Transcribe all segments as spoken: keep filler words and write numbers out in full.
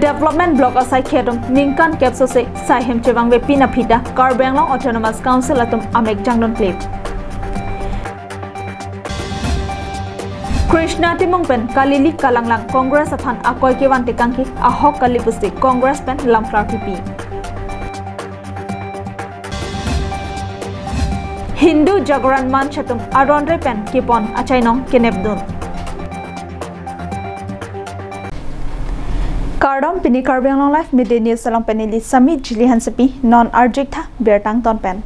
Development Block asaikhi atum ningkan kep sose saihem chevangvepin aphi ta Karbi Anglong Autonomous Council atum amek jangdun klip. Krishna Timung pen kalili kalanglang Congress aphan akoi kevan tekangki ahok kali pusi Congress pen lamklar pipi. Hindu Jagaran Manch atum aron re pen kepon achainong kenepdun. Kardom, pini Karbi Anglong Live Midday News along pen neli Sami Jili Hansepi, non arjik tha birta angton pen.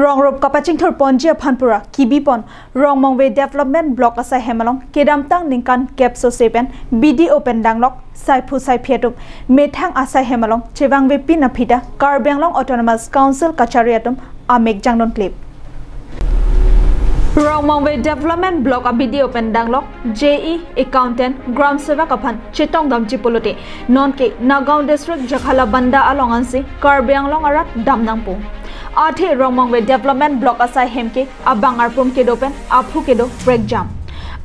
Rongrup kapachingthur ponji aphan pura kibipon Rongmongve Development Block asaihem along kedamtang ningkan kep sose pen B D O pen danglok saiphu saiphi atum methang asaihem along chevangvepin aphi ta Karbi Anglong Autonomous Council kachari atum amek jangdun klip. Rongmongve Development Block a B D O pen danglok J E, accountant, gram sevak aphan chetongdamji pulote nonke Nagaon District Jakhalabanda along ansi Karbi Anglong arat damnangpo. Athe Rongmongve Development Block asaihem ke abang arpum kedo pen aphu kedo prekjam.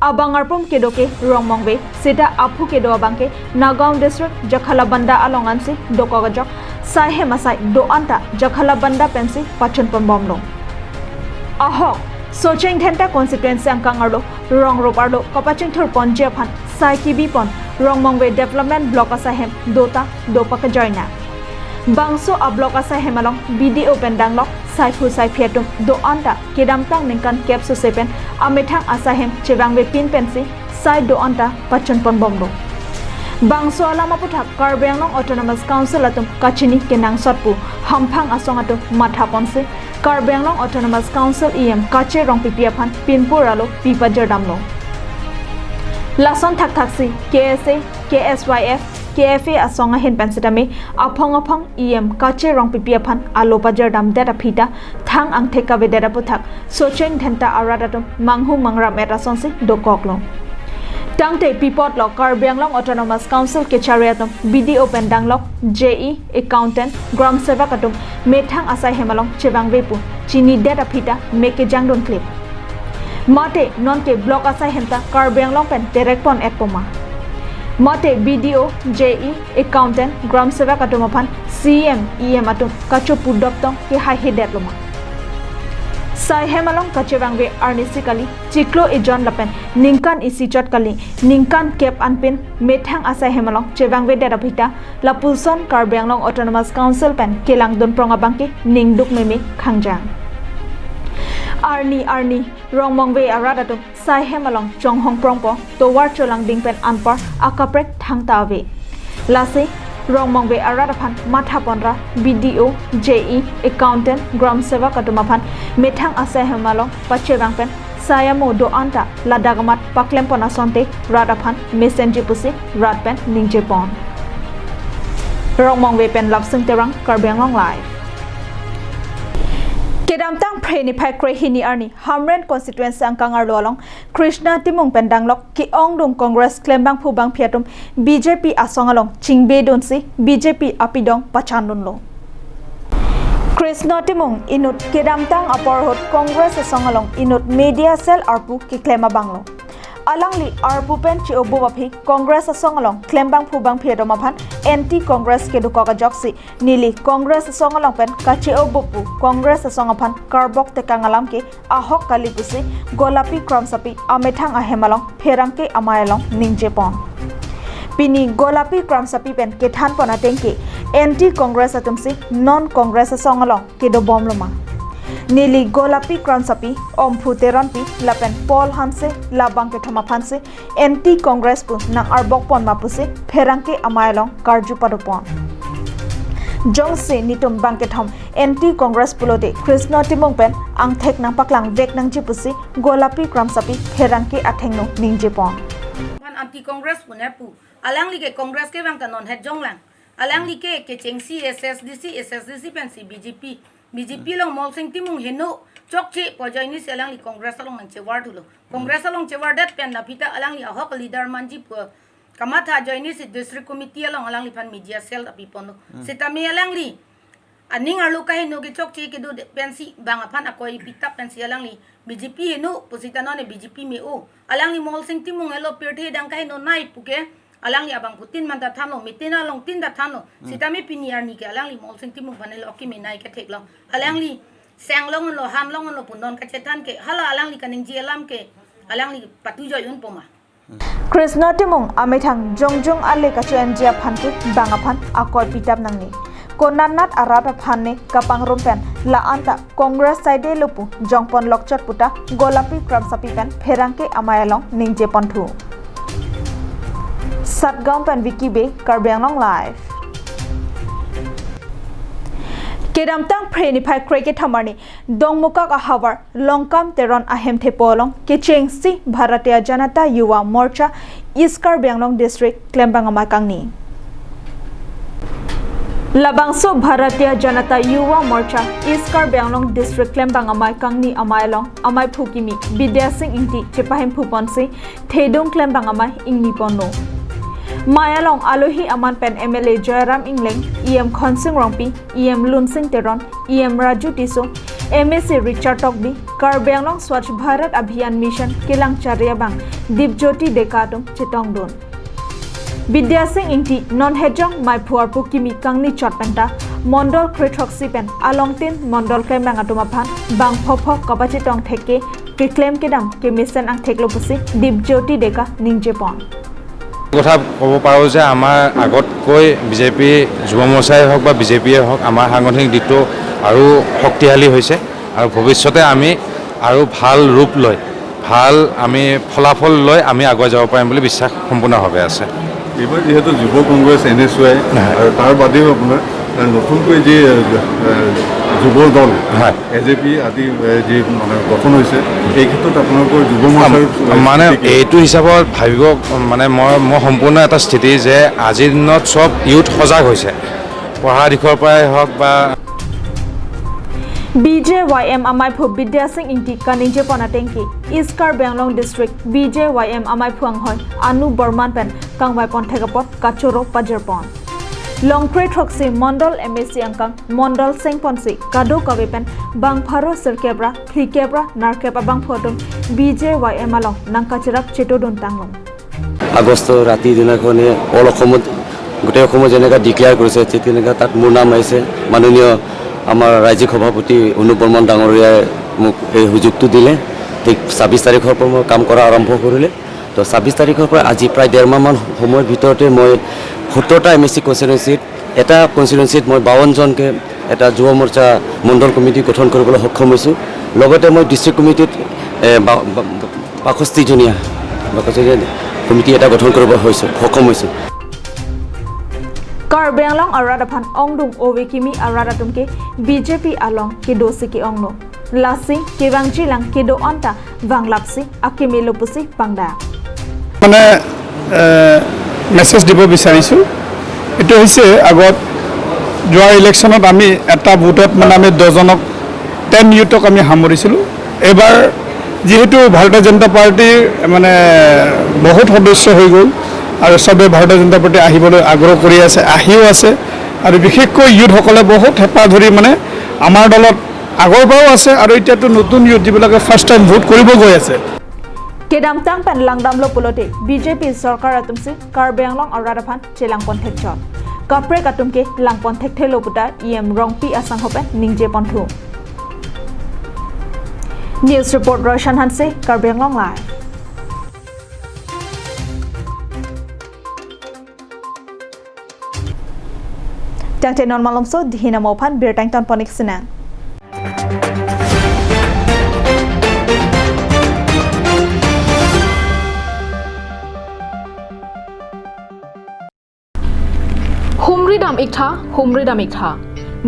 Abang arpum kedo ke Rongmongve seta aphu kedo abang ke Nagaon District Jakhalabanda along ansi dokok ajok, saihem asai do-an ta Jakhalabanda pensi pachun ponbomlo. Ahok, Socheng Dhenta constituency angkang arlo Rongrup arlo kapachingthur ponji aphan sai kibipon Rongmongve Development Block asaihem do ta do pakejoina. Bangso a block asaihem along B D O pen danglok saiphu saiphi atum do-an ta kedamtang ningkan kep sose pen amethang asaihem chevangvepin pensi sai do-an ta pachun ponbomlo. Bangso alam aputhak Karbi Anglong Autonomous Council atum kachini kenangsot pu hamphang asong atum matha ponsi Karbi Anglong Autonomous Council E M Kache Rongpipi aphan pinpur alo pi pajirdamlo. Lason thakthaksi K S A, K S Y F, K F A asong ahin pen sitame aphong aphong E M Kache Rongpipi aphan alo pajirdamdet aphi ta thang angthek kavedet aputhak Socheng Dhenta arat atum manghu mangram et asonsi dokoklo. Tangte pi apotlo Karbi Anglong Autonomous Council kachari atum B D O pen danglok J E, accountant, gram sevak atum methang asaihem along chevangve pu chinidet aphi ta mek kejangdun klip. Mate nonke block asaihem ta Karbi Anglong pen terek pon et poma. Mate B D O, J E, accountant, gram sevak atum aphan C M, E M atum kachopu doptong kehaihedet loma. Saihem along kachevangve arnisi kali, chiklo ejon lapen ningkan isi chot kali, ningkan kep anpin methang asaihem along chevangvedet aphi ta lapuson Karbi Anglong Autonomous Council pen kelangdun prong abang ke ningduk meme khangjang. Arni arni Rongmongve arat atum saihem along chonghong prongpo, tovar cholangding pen anpar akaprek thangta ave. Lasi Rongmongve arat aphan matha ponra B D O, J E, accountant, gram sevak atum aphan methang asaihem along pachevang pen sai amo do-an ta ladak amat paklem pon asonte rat aphan mesenji pusi rat pen ningje pon. Rongmongve pen Lapsing Terang, Karbi Anglong Live. Kedamtang Phre niphai kre hini arni Hamren constituency angkang arlo along Krishna Timung pen danglok ke-ongdung Congress klembangphu bangphi atum B J P asong along chingbedunsi B J P apidong pachandunlo. Krishna Timung inut kedamtang apor ahut Congress asong along inut media cell arpu keklem abanglo. Alangli arpu pen che-obup aphi Congress asong along klembangphu bangphi atum aphan anti Congress kedokok ajoksi neli Congress asong along pen kache-obup pu Congress asong aphan karbok tekang alam ke ahok kali pusi Golapi Kramsapi amethang ahem along pherangke amei along ningje pon. Pini Golapi Kramsapi pen kethan pon ateng ke anti Congress atumsi non Congress asong along kedobom loma. Neli Golapi Kramsapi, Omphu Teronpi lapen Paul Hanse labang kethom aphansi anti Congress pu nang arbok pon ma pusi pherangke amei along karju padopon. Jongsi netum bang kethom anti Congress pulote Krishna Timung pen angthek nangpaklang vek nangji pusi Golapi Kramsapi pherangke athengno ningje pon. Aphan anti Congress pu ne pu. Alangli ke Congress kevang ta non het jonglang. Alangli ke kechengsi S S D C, S S D C pensi B J P. B J P along Molsing Timung heno chokche pu ajoinesi alangli Congress along nangchevar thulo. Congress along chevardet pen aphi ta alangli ahok leader manji pu kamatha ajoinesi district committee along alangliphan media cell ta piponlo. Sitame alangli aning arlo kaheno kechokche kedo de pensi bang aphan akoi pitap pensi alangli B J P heno pusita nonke B J P me-o. Alangli Molsing Timung helo pirthe dang kaheno nai puke Alangli abangphutin man ta thanlo, meeting along tin ta thanlo. Hmm. Sitame pini arni ke alangli Molsing Timung aphan lo kimi nai kethek lo. Alangli sang long lo, han long lo pu non kachethan ke. Hala alangli kaningje alam ke alangli patujoi unpo ma. Krishna Timung amethang jongjong ale kacho-enji aphan ke bang aphan akoi pitap nangne. Konatnat arat aphan ne kapangrum pen la-an ta Congress side lo pu jongpon lokchot puta Golapi Kramsapi pen pherangke amei along ningje ponthu. Satgaon pen Vicky Bey, Karbi Anglong Live. Kedamtang Phre niphai krekethom arni Dongmukak ahavar Longkam Teron ahemthepo along kechengsi Bharatiya Janata Yuva Morcha East Karbi Anglong District klembang amei kangni. Labangso Bharatiya Janata Yuva Morcha East Karbi Anglong District klembang amei kangni amei along ameiphu kimi Bidya Sing Ingti chepahemphu ponsi thedung klembang amei ingni ponlo. Mei along alohi aman pen M L A Joyram Engleng, E M Khonsing Rongpi, E M Lunsing Teron, E M Raju Tisso, M A C Richard Tokbi, Karbi Anglong Swachh Bharat Abhiyan Mission kelang chari abang Dipjyoti Deka atum chetongdun. Bidya Sing Ingti non hejong meiphu arpu kimi kangni chot penta mondol krethroksi pen alongtin mondol klembang atum aphan bang phopho kapachetong thekke keklem kedam kemesen angthek lo pusi Dipjyoti Deka ningje pon. কথা ক'ব পাৰোঁ যে আমাৰ আগতকৈ বিজেপি যুৱ মৰ্চাই হওক বা বিজেপিয়ে হওক, আমাৰ সাংগঠনিক দিশটো আৰু শক্তিশালী হৈছে আৰু ভৱিষ্যতে আমি আৰু ভাল ৰূপ লৈ, ভাল আমি ফলাফল লৈ আমি আগুৱাই যাব পাৰিম বুলি বিশ্বাস সম্পূৰ্ণভাৱে আছে। এইবাৰ যিহেতু যুৱ কংগ্ৰেছ, এন এছ ৱাই হয়। আৰু তাৰ বাদেও আপোনাৰ নতুনকৈ যি, এ, যুৱ দল, হয়। এ জে পি আদি, এ, যি মানে গঠন হৈছে, এই ক্ষেত্ৰত আপোনালোকৰ যুৱ মৰ্চাৰ মানে স্থিতি কি? এইটো হিচাপত ভাবিব, মানে মই, মই সম্পূৰ্ণ এটা স্থিতি যে আজিৰ দিনত চব ইউথ সজাগ হৈছে, পঢ়া দিশৰ পৰাই হওক বা B J Y M ameiphu Bidya Sing Ingti kaningje pon ateng ke East Karbi Anglong District B J Y M ameiphu anghoi Anu Borman pen kangvai pon thek apot kachoro pajir pon. Longkre throksi mondol M A C angkang mondol seng ponsi kadokave pen bang pharo sirkep ra phlikep ra nerkep abangphu atum B J Y M along nangkacherap chetodun tanglo. August ৰাতিৰ দিনাখনে অল অসমত, গোটেই অসমত যেনেকা ডিক্লেয়াৰ কৰিছে, ঠিক তেনেকা তাত মোৰ নাম আহিছে। মাননীয় আমাৰ ৰাজ্যিক সভাপতি অনুপ বৰ্মন ডাঙৰীয়াই মোক এই সুযোগটো দিলে। ঠিক ছাব্বিছ তাৰিখৰ পৰা মই কাম কৰা আৰম্ভ কৰিলে। তো ছাব্বিছ তাৰিখৰ পৰা আজি প্ৰায় ডেৰ মাহমান সময়ৰ ভিতৰতে মই সোতৰটা এম এ চি কনষ্টিটুৱেঞ্চিত, এটা কনষ্টিটুৱেঞ্চিত মই বাৱন্নজনকে এটা যুৱ মৰ্চা মণ্ডল কমিটি গঠন কৰিবলৈ সক্ষম হৈছোঁ। লগতে মই ডিষ্ট্ৰিক্ট কমিটিত, এ, বা-, বা-, বাষষ্ঠিজনীয়া, বাষষ্ঠিজনীয়া কমিটি এটা গঠন কৰিব হৈছোঁ, সক্ষম হৈছোঁ। Karbi Anglong arat aphan ongdung ove kimi arat atum ke B J P along kedosi ke-onglo. Lasi kevangji lang kedo anta vanglapsi akeme lo pusi pangdak. মানে, এ, মেছেজ দিব বিচাৰিছোঁ। এইটো হৈছে, আগত যোৱা ইলেকশ্যনত আমি এটা ভোটত মানে আমি দহজনক, টেন ইউথক আমি সামৰিছিলোঁ। এইবাৰ যিহেতু ভাৰতীয় জনতা পাৰ্টীৰ মানে বহুত সদস্য হৈ গ'ল আৰু চবে ভাৰতীয় জনতা পাৰ্টী আহিবলৈ আগ্ৰহ কৰি আছে, আহিও আছে। আৰু বিশেষকৈ ইউথসকলে বহুত হেঁপাহ ধৰি মানে আমাৰ দলত আগৰ পৰাও আছে আৰু এতিয়াতো নতুন ইউথ যিবিলাকে ফাৰ্ষ্ট টাইম ভোট কৰিব গৈ আছে। Kedamtang pen langdamlo pulote B J P sorkar atumsi Karbi Anglong arat aphan chelang pon thekchot. Kaprek atum ke lang pon thekthelo puta E M Rongpi asangho pen ningje ponthu. News report Roshan Hanse, Karbi Anglong Live. Tangte non malomso dihina mo aphan birta ington pon-ik sinang. Humri dam-iktha, humri dam-iktha.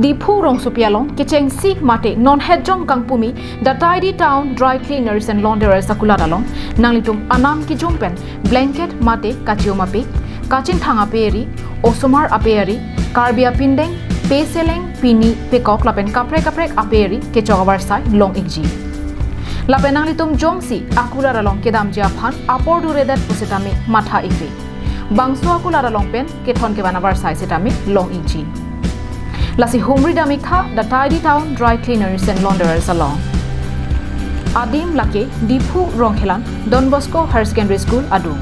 Diphu rongsopi along kechengsi mate non hejong kangpumi The Tidy Town Dry Cleaners and Launderers akulat along nanglitum anam kijung pen blanket mate kachiom ape, kachingthang ape eri, osomar ape eri, Karbi apindeng, peseleng, pini, pekok lapen kaprek kaprek ape eri kechok avarsai long-ikji. Lapen nanglitum jongsi akulat along kedamji aphan apor duredet pusitame matha-ikre. Bangso akulat along pen kethon kevan avarsai sitame long-ikji. Lasi humri dam-iktha The Tidy Town Dry Cleaners and Launderers along. Adim lake Diphu Rongkhelan Don Bosco Higher Secondary School adung.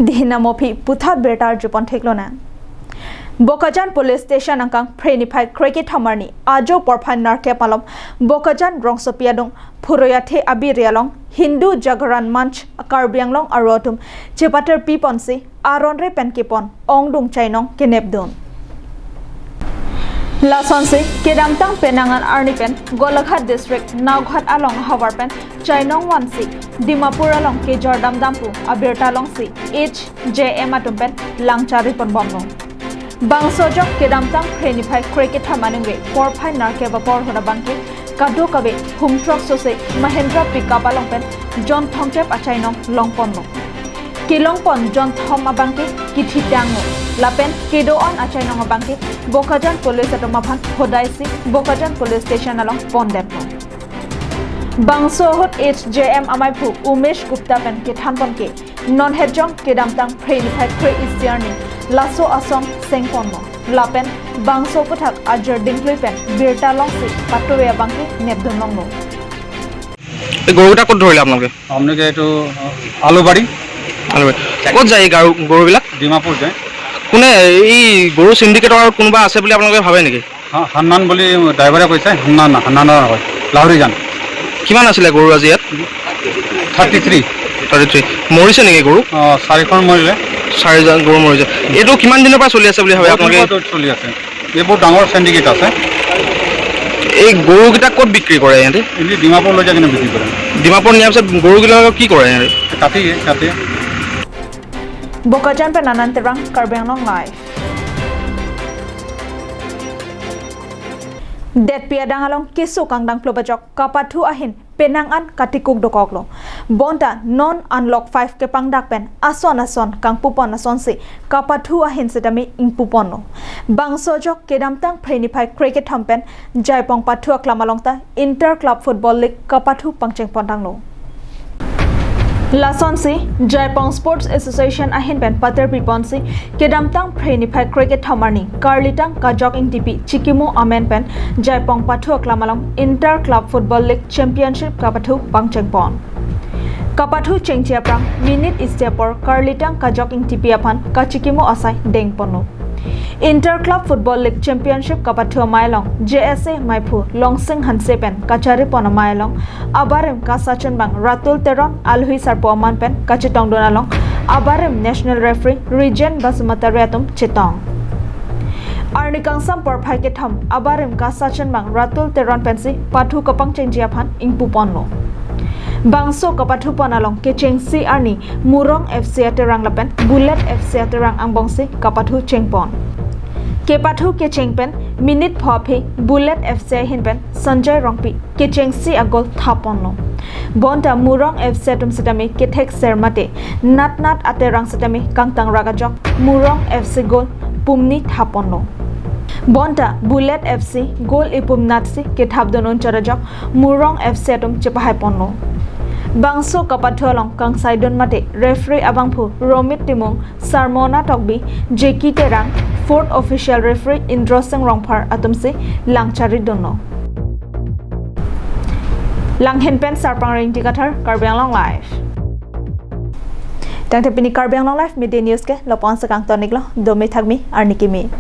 Dihina mophi puthot birta arjupon theklonang. Bokajan Police Station angkang Phre niphai krekethom arni ajo porphai nerkep malom Bokajan rongsopi adung Phuruyathe abiri along Hindu Jagaran Manch Karbi Anglong aro atum chepater piponsi aron re pen kepon ongdung chainong kenepdun. Lasonsi kedamtang penang an arni pen Golaghat District Naoghat along havar pen chainong vansi Dimapur along kejor damdam pu abirta alongsi H J M atum pen langchari ponbomlo. Bangso ajok kedamtang Phre niphai krekethom aningve porphai nerkep apor ahut abangke kadokave hum throk sose Mahindra pickup along pen jon thomkep achainong longponlo. Kelongpon jon thom abangke kithitanglo. Lapen kedo-an achainong abangke Bokajan Police atum aphan hodaisi Bokajan Police Station along pondetlo. Bangso ahut H J M amaiphu Umesh Gupta pen kethanpon ke non hejong kedamtang Phre niphai kre-isi arni laso ason sengponlo. Lapen bangso aputhak ajir dingklui pen birta alongsi patuve abangke nepdun longlo. এই গৰুকেইটা ক'ত ধৰিলে আপোনালোকে? আপোনালোকে এইটো আলুবাৰী। আলুবাৰী। ক'ত যায় এই গৰু, গৰুবিলাক? ডিমাপুৰ যায়। কোনে, এই গৰু চিণ্ডিকেটৰ কোনোবা আছে বুলি আপোনালোকে ভাবে নেকি? হা, হান্নান বুলি ড্ৰাইভাৰে কৈছে, হান্নান, হান্নানৰ হয়, লাহৰিজান। কিমান আছিলে গৰু আজি ইয়াত? Thirty three. Thirty three. মৰিছে নেকি গৰু? অ, চাৰিখন মৰিলে। চাৰিজন গৰু মৰিছে। এইটো কিমান দিনৰ পৰা চলি আছে বুলি ভাবে আপোনালোকে? বহুত দিনৰ পৰা চলি আছে। এই বহুত ডাঙৰ চেণ্ডিকেট আছে। এই গৰুকেইটা ক'ত বিক্ৰী কৰে ইহঁতে? এনে ডিমাপুৰ লৈ যায় কিনে বিক্ৰী কৰে। ডিমাপুৰ নিয়াৰ পিছত গৰুকেইটাক কি কৰে ইহঁতে? কাটি, কাটি। Bokajan pen Anand Terang, Karbi Anglong Live. Detpi adang along keso kangdang plobajok kapathu ahin penang an katikuk dokoklo. Bonta non unlock five kepangdak pen ason ason kangpupon asonsi kapathu ahin setame ingpuponlo. Bangso ajok kedamtang Phre niphai krekethom pen Jaipong pathu aklam along ta Inter Club Football League kapathu pangchengpontanglo. Lasonsi Jaipong Sports Association ahin pen pater piponsi kedamtang Phre niphai krekethom arni Karlitang Kajok Ingtipi Chikimo amen pen Jaipong pathu aklam along Inter Club Football League Championship kapathu pangchengpon. Kapathu chengji aphrang minute isi apor Karlitang Kajok Ingtipi aphan kachikimo asai dengponlo. Inter Club Football League Championship kapathu amei along J S A maiphu Longsing Hanse pen kacharipon amei along abarim kasachunbang Ratul Teron, alui sarpo aman pen kachetongdun along abarim National Referee Regent Basumatary atum chetong. Arni kangsam porphai kethom abarim kasachunbang Ratul Teron pensi pathu kapangchengji aphan ingpuponlo. Bangso kapathupon along kechengsi arni Murong F C aterang lapen Bullet F C aterang angbongsi kapathu chengpon. Kepathu kecheng pen minute pho aphi Bullet F C ahin pen Sanjay Rongpi kechengsi agol thaponlo. Bonta Murong F C atum setame kethekser mate nat nat aterang setame kangtang rak ajok Murong F C gol pumni thaponlo. Bonta Bullet F C gol ipum natsi kethapdun unchot ajok Murong F C atum chepahaiponlo. Bangso kapathu along kangsaidun mate referee abangphu Romit Timung, Sarmona Tokbi, J K Terang, fourth official referee Indro Sing Rongphar atumsi langcharidunlo. Langhin pen Sarpang Ringti Kathar, Karbi Anglong Live. Tangte pini Karbi Anglong Live Midday News ke lapu-an si kangtoniklo, dome thakmi, arni kimi.